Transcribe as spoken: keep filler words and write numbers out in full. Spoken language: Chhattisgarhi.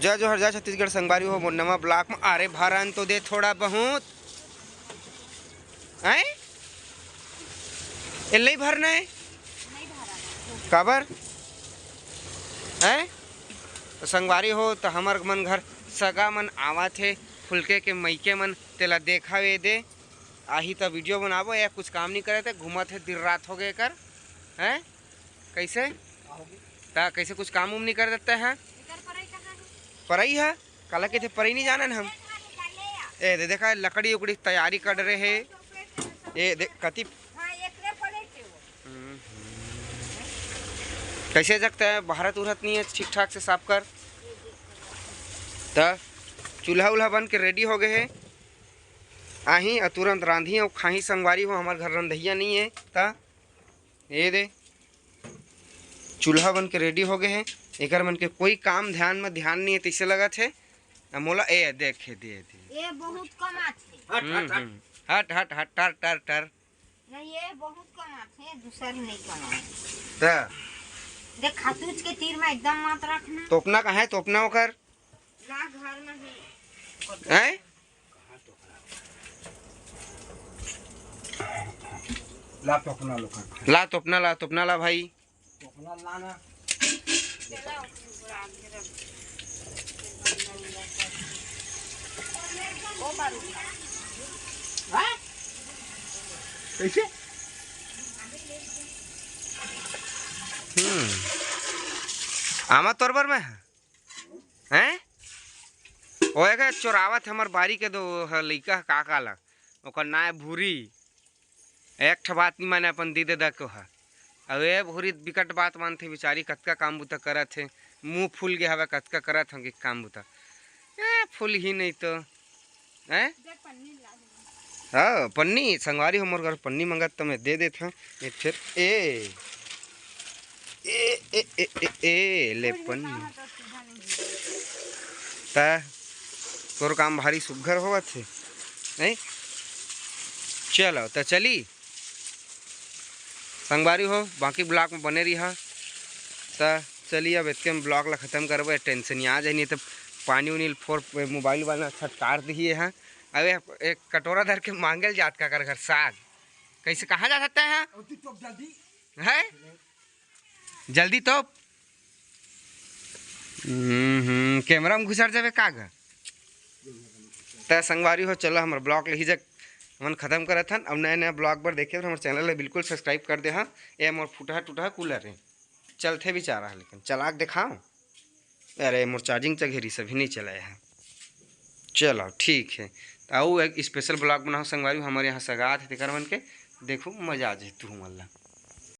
जय जोहार, जय छत्तीसगढ़ संगवारी हो, मोर नवा ब्लॉग में। अरे भरन तो दे थोड़ा बहुत, हैं? एल्ले ही भरना है? काबर? हैं? तो संगवारी हो, तो हमर मन घर सगा मन आवत हे, फुलके के मइके मन, तेला देखावे दे। आही त वीडियो बनाबो, या कुछ काम नहीं करत हे, घूमत हे, दिन रात हो गए कर, हैं? कैसे? ता कैसे कुछ काम उम नहीं कर देते हैं? परई है, काला कहते परई नहीं जानन हम। ए दे, देखा, लकड़ी उकड़ी तैयारी कर रहे हैं। ए दे, कति हम्म। कैसे जगता है, भारत उरत नहीं है ठीक ठाक से साफ कर। त चूल्हा उल्हा बन के रेडी हो गए है। आही अउ तुरंत रांधी अउ खाही संगवारी हो, हमार घर रंधैया नहीं है। त ये दे, चूल्हा बन के रेडी हो गए है। एकर मन के कोई काम ध्यान में ध्यान नहीं है, तैसे लगत है। अब मोला ए देखे दे दे। ये बहुत कमाथे। हम्म, हम्म। हट हट हट, टर टर टर। नहीं, ये बहुत कमाथे, दूसर नहीं कमाथे। त देख, खतूच के तीर में एकदम मत रखना। तोपना कहाँ है? तोपना ओकर ला घर में ही। हैं? ला तोपना लो, ला तोपना, ला तोपना, ला भाई। तोपना लाना। हाँ? कैसे? हम्म। आमा तोर बर में है? हैं? ओए के चोरावत हमर बारी के दो ह, लइका ह, का का ला? ओकर नाय भूरी। एक ठा बात नहीं माने अपन दीदी दा को ह। अउ ए भूरी बिकट बात मानथे बिचारी, कतका काम बुता करत हे, मुंह फूल गया हवे, कतका करत हम के काम बुता। ए, फूल ही नहीं तो। हैं? हाँ, पन्नी, संगवारी हो, मोर घर पन्नी मंगत त मैं दे देत हूँ। ये फिर, ए, ए, ए, ए, ए, ए, ले पन्नी। ता तोर काम भारी सुग्घर होवत हे, नहीं? चलो, त चली। संगवारी हो, बाकी ब्लॉग में बने रहा। त चलिए, अब इतके में ब्लॉग ला खत्म करबो। टेंशन आ जाए, नहीं तो पानी उनी फोर मोबाइल वाला छटकार दिए है। अबे एक कटोरा धर के मांगल जात का कर घर साग। कैसे, कहाँ जा सकते हैं? और तू चुप जल्दी। है? जल्दी तो। हम्म, हम्म, कैमरा में घुसर जाबे का ग? त संगवारी हो, चलो हमर ब्लॉग ले ही जग हमन खत्म करत हन। अब नया नया ब्लॉग बर देखे बर हमर चैनल ला बिल्कुल सब्सक्राइब कर दे हा। ए मोर फुटहा टुटहा कूलर है, चलथे बेचारा है, लेकिन चला के देखाओ। अरे मोर चार्जिंग चघेरी सभी नहीं चलाए है। चलो ठीक है, त अउ एक स्पेशल ब्लॉग बनाओ संगवारी, हमर यहाँ सगात है तेकर मन के, देखो मजा आ जाए तू मन ला।